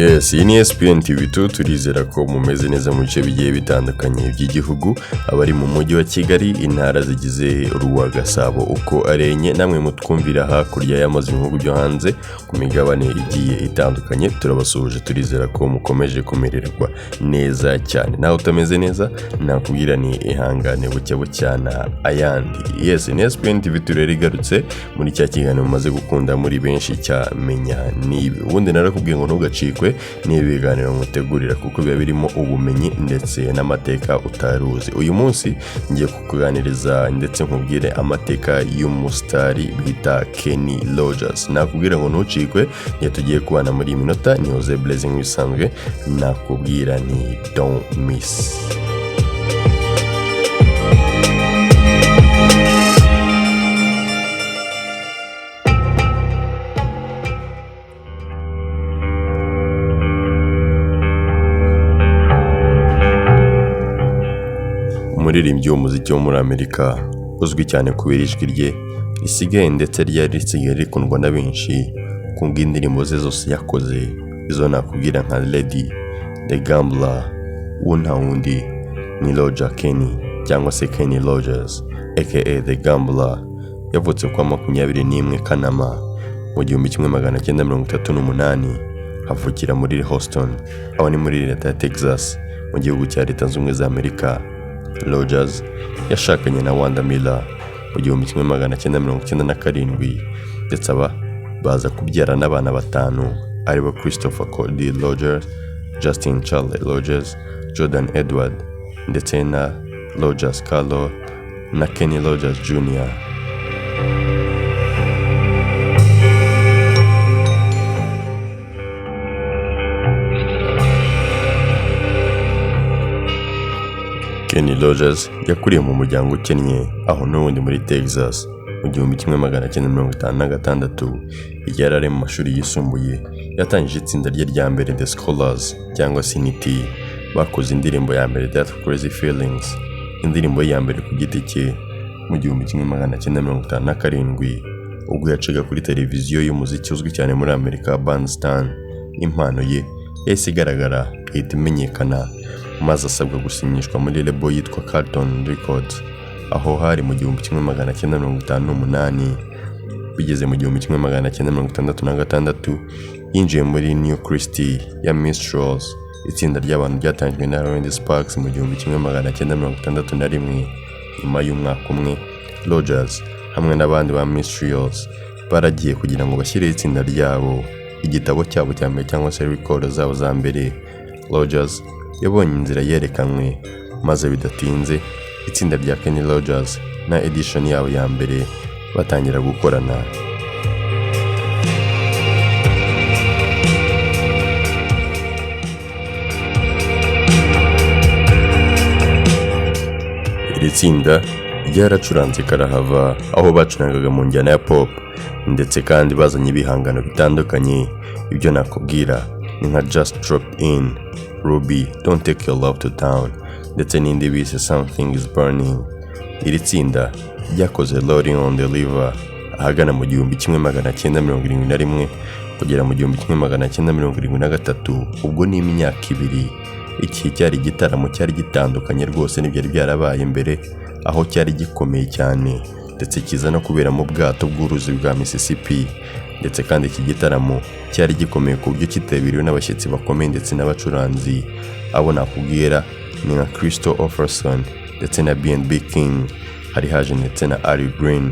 Yes, iyi ni SPN TV2. Turizera ko mumeze neza mu bice bigiye bitandukanye by'igihugu, abari mu mujyi wa Kigali, intara zigize Rwa Gasabo uko ari enye, namwe mutwumvira hakurya y'amazi mu bihugu byo hanze ku migabane igiye itandukanye, turabasuhuje. Turizera ko mukomeje kumererwa neza cyane. Nawe utameze neza, nakubwira ni ihangane, bucya bucyana ayandi. Yes, ni SPN TV2 rero igarutse muri cya kiganiro mumaze gukunda muri benshi cya Menya Nibi. Ubundi narakubwiye ngo ntugacikwe n'ibi biganiro mutegurira, kuko biba birimo ubumenyi ndetse n'amateka utari uzi. Uyu munsi ngiye kukuganiriza ndetse nkubwire amateka y'umusitari bita Kenny Rogers. Nakubwira ngo ntucikwe, niyo tugiye kubana muri iyi minota. Ni Jose Blessing bisanzwe, nakubwira ni don't miss. Umuririmbyi w'umuziki wo muri Amerika uzwi cyane kubera ijwi rye risigaye ndetse ryari risigaye rikundwa na benshi ku bw'indirimbo ze zose yakoze, izo nakubwira nka Lady, The Gambler, uwo nta wundi ni Roger Kenny cyangwa se Kenny Rogers aka The Gambler. Yavutse kwa 21 Kanama mu 1938, avukira muri Houston, aho ni muri leta ya Texas mu gihugu cya Leta Zunze Ubumwe za Amerika. Rogers yashakanye na Wanda Miller mu 1997, ndetse aba baza kubyara n'abana batanu, aribo Christopher Cody Rogers, Justin Charles Rogers, Jordan Edward, ndetse na Rogers Carlo na Kenny Rogers Jr. Kenny Rogers yakuriye mu muryango ukennye aho n'ubundi muri Texas. Mu 1956, igihe yari ari mu mashuri yisumbuye, yatangije itsinda rye rya mbere, The Scholars cyangwa se Intiti. Bakoze indirimbo ya mbere, That Crazy Feelings, indirimbo ye ya mbere ku giti cye. Mu 1957, ubwo yacaga kuri televiziyo y'umuziki uzwi cyane muri Amerika, Bandstand, impano ye yahise igaragara, ihita imenyekana, maze asabwa gusinyishwa muri label yitwa Carlton Records. Aho hari mu 1958. Bigeze mu 1966, yinjiye muri New Christy ya Minstrels, itsinda ry'abantu ryatangijwe na Randy Sparks mu 1961. Nyuma y'umwaka umwe, Rogers hamwe n'abandi ba Minstrels baragiye kugira ngo bashyireho itsinda ryabo, igitabo cyabo cya mbere cyangwa se record zabo za mbere. Rogers yabonye inzira yerekanwe, maze bidatinze itsinda rya Kenny Rogers na edition yabo ya mbere batangira gukorana. Iri tsinda ryaracuranze karahava, aho bacurangaga mu njyana ya pop, ndetse kandi bazanye ibihangano bitandukanye. Ibyo nakubwira ni nka Just Dropped In, Ruby, Don't Take Your Love to Town, ndetse n'indi bise Something Is Burning. Iri tsinda ryakoze Rolling on the River ahagana mu 1971 kugera mu 1973, ubwo ni imyaka 2. Iki cyari igitaramo cyari gitandukanye rwose n'ibyari byarabaye mbere, aho cyari gikomeye cyane ndetse kiza no kubera mu bwato bw'uruzi bwa Mississippi. Ndetse kandi iki gitaramo cyari gikomeye ku buryo cyitabiriwe n'abashyitsi bakomeye ndetse n'abacuranzi. Abo nakubwira ni nka Crystal Offerson ndetse na B&B King, hari haje ndetse na Ari Green,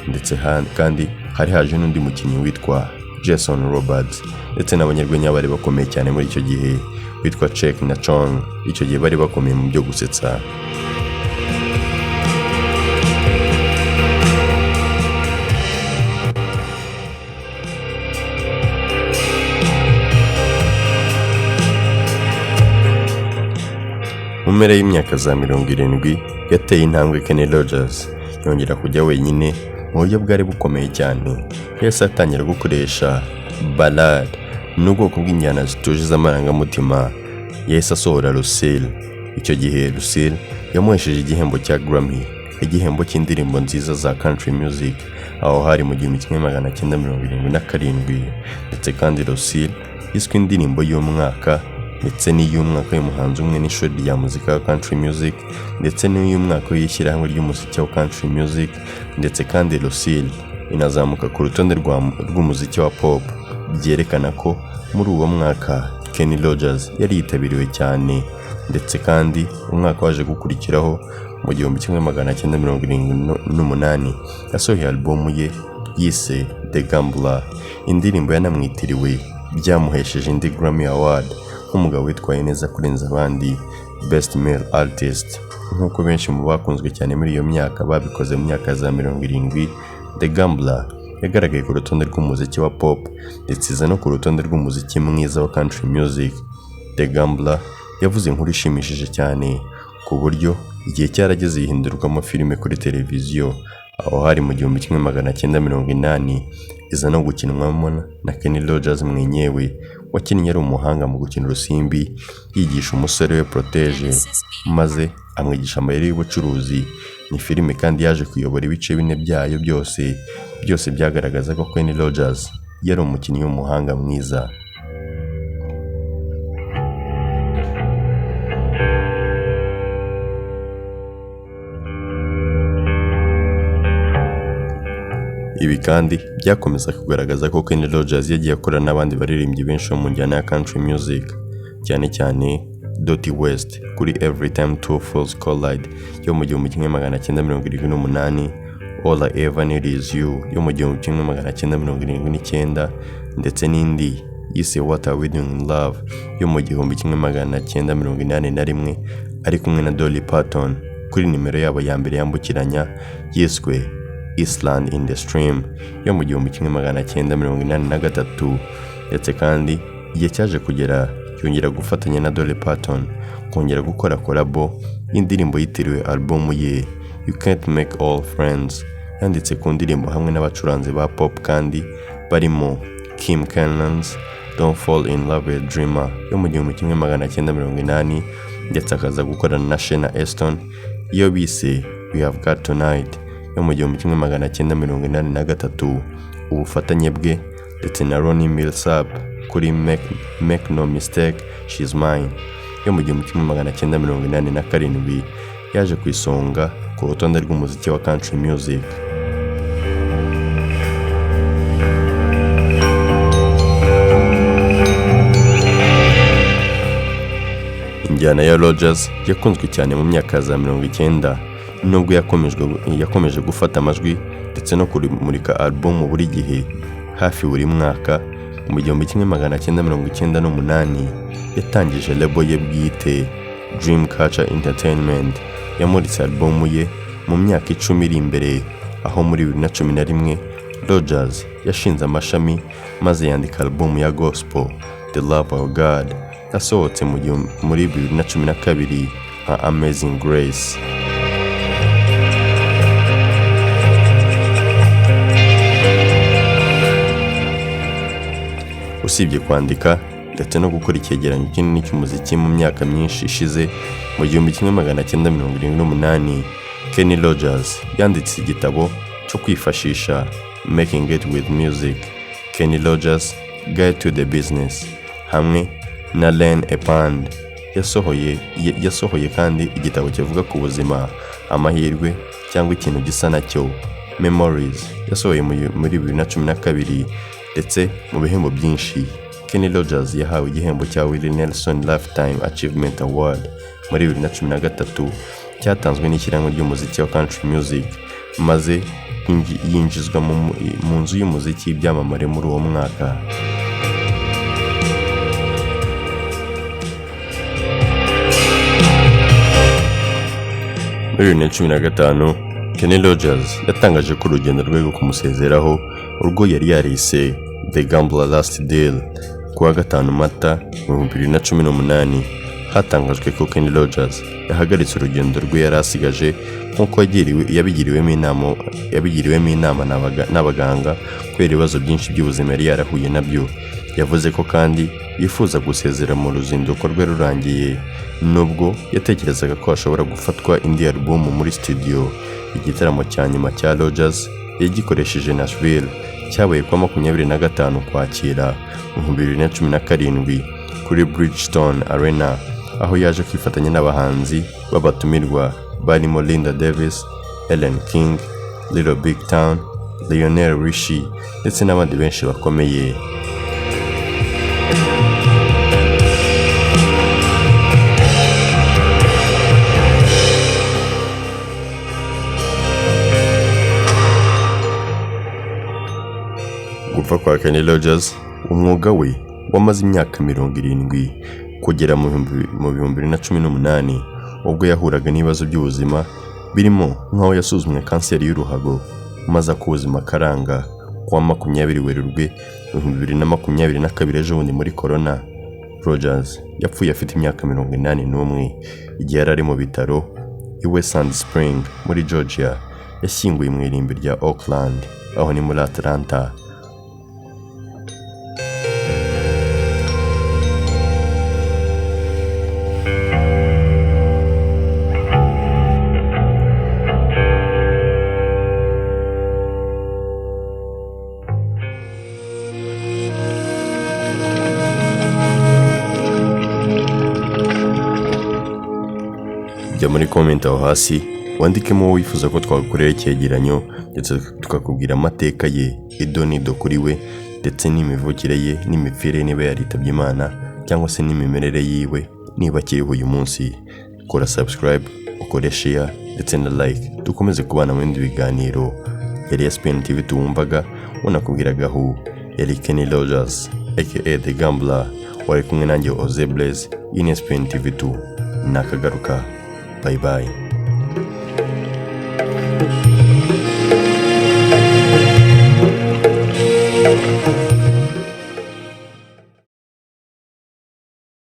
ndetse kandi hari haje n'undi mukinnyi witwa Jason Robards, ndetse n'abanyarwenya bari bakomeye cyane muri icyo gihe witwa Cheech na Chong. Icyo gihe bari bakomeye mu byo gusetsa. Mu mpera y'imyaka za 70 yateye intambwe Kenny Rogers yongera kujya wenyine mu buryo bwari bukomeye cyane. Yahise atangira gukoresha ballad n'ubwoko bw'injyana zituje z'amarangamutima. Yahise asohora Lucille. Icyo gihe Lucille yamuhesheje igihembo cya Grammy, igihembo cy'indirimbo nziza za country music. Aho hari mu 1977. Ndetse kandi Lucille yiswe indirimbo y'umwaka ndetse n'iy'umwaka y'umuhanzi umwe n'ishuri rya muzika wa country music, ndetse n'iy'umwaka w'ishyirahamwe ry'umuziki wa country music. Ndetse kandi Lucille inazamuka ku rutonde rw'umuziki wa pop, byerekana ko muri uwo mwaka Kenny Rogers yari yitabiriwe cyane. Ndetse kandi umwaka waje gukurikiraho, mu 1978, yasohoye alubumu ye yise The Gambler, indirimbo yanamwitiriwe. Byamuhesheje indi Grammy Award nk'umugabo witwaye neza kurenza abandi, Best Male Artist, nk'uko benshi mu bakunzwe cyane muri iyo myaka babikoze mu myaka za 70. The Gambler yagaragaye ku rutonde rw'umuziki wa pop ndetse iza no ku rutonde rw'umuziki mwiza wa country music. The Gambler yavuze inkuru ishimishije cyane ku buryo igihe cyarageze yihindurwamo filime kuri televiziyo. Aho hari mu 1980, iza no gukinwamo na Kenny Rogers mwenyewe, wakinnye ari umuhanga mu gukina urusimbi, yigisha umusore we protégé, maze amwigisha amayeri y'ubucuruzi. Ni filime kandi yaje kuyobora ibice bine byayo byose. Byose byagaragaza ko Kenny Rogers yari umukinnyi w'umuhanga mwiza. Ibi kandi byakomeza kugaragaza ko Kenny Rogers yagiye akorana n'abandi baririmbyi benshi bo mu njyana ya country music, cyane cyane Dottie West kuri Every Time Two Fools Collide yo mu 1978, All I Ever Need Is You yo mu 1979, ndetse n'indi yise What Are We Doing in Love yo mu 1981, ari kumwe na Dolly Parton kuri nimero yabo ya mbere yambukiranya yiswe Island in the Stream yo mu 1983. Ndetse kandi igihe cyaje kugera yongera gufatanya na Dolly Parton kongera gukora collabo y'indirimbo yitiriwe album ye You Can't Make All Friends, yanditse ku ndirimbo hamwe n'abacuranzi ba pop kandi barimo Kim Carnes, Don't Fall in Love with a Dreamer yo mu 1980, ndetse akaza gukorana na Sheena Easton iyo bise We Have Got Tonight yo mu 1983. Ubufatanye bwe ndetse na Ronnie Milsap kuri Make No Mistake She's Mine yo mu 1987 yaje ku isonga ku rutonde rw'umuziki wa country music. Injyana ya Rogers yakunzwe cyane mu myaka ya za 90, nubwo yakomeje gufata amajwi ndetse no kumurika album buri gihe, hafi buri mwaka. Mu 1998 yatangije label ye bwite, Dreamcatcher Entertainment, yamuritse album ye mu myaka 10 iri imbere, aho muri 2011 Rogers yashinze amashami maze yandika album ya gospel The Love of God, yasohotse muri 2012 nka Amazing Grace. Usibye kwandika ndetse no gukora icyegeranyo kinini cy'umuziki mu myaka myinshi ishize, mu 1978 Kenny Rogers yanditse igitabo cyo kwifashisha, Making It With Music: Kenny Rogers Guide to the Business, hamwe na Len a Pound. Yasohoye kandi igitabo kivuga ku buzima, amahirwe cyangwa ikintu gisa nacyo, Memories, yasohoye muri 2012. Ndetse mu bihembo byinshi, Kenny Rogers yahawe igihembo cya Willie Nelson Lifetime Achievement Award muri 2013, cyatanzwe n'ishyirahamwe ry'umuziki wa country music, maze yinjizwa mu nzu y'umuziki y'ibyamamare muri uwo mwaka. Muri 2015 Kenny Rogers yatangaje ko urugendo rwe rwo kumusezeraho, urwo yari yarise The Gambler Last Deal. Ku wa 5 Mata mu 2018 hatangajwe ko Kenny Rogers yahagaritse urugendo rwe yari asigaje, nk'uko yabigiriwemo inama n'abaganga kubera ibibazo byinshi by'ubuzima yari yarahuye nabyo. Yavuze ko kandi yifuza gusezera mu ruzinduko rwe rurangiye, nubwo yatekerezaga ko hashobora gufatwa indi album muri studio. Igitaramo cya nyuma cya Rogers yagikoresheje Nashville. Cyabaye kuwa 25 Ukwakira 2017 kuri Bridgestone Arena, aho yaje kwifatanya n'abahanzi b'abatumirwa barimo Linda Davis, Ellen King, Little Big Town, Lionel Richie ndetse n'abandi benshi bakomeye. Gupfa kwa Kenny Rogers, umwuga we wamaze imyaka 70 kugera mu 2018, ubwo yahuraga n'ibibazo by'ubuzima birimo nk'aho yasuzumwe kanseri y'uruhago maze ak'ubuzima karanga. Kuwa 20 Werurwe 2022, ejo bundi muri Corona, Rogers yapfuye afite imyaka 81 igihe yari ari mu bitaro iwe Sand Spring muri Georgia. Yashyinguye mu irimbi rya Oakland, aho ni muri Atlanta. Jya muri comment aho hasi wandikemo uwo wifuza ko twagukorera icyegeranyo, ndetse tukakubwira amateka ye ido n'ido kuri we, ndetse n'imivukire ye n'imipfire, niba yaritabye Imana cyangwa se n'imimerere yiwe niba akiriho uyu munsi. Kora subscribe, ukore share ndetse na like, dukomeze kubana mu bindi biganiro. Yari SPN TV tuwumvaga unakubwiragaho yari Kenny Rogers aka The Gambler. Wari kumwe nanjye Oze Blaze in SPN TV 2. Nakagaruka, bye bye.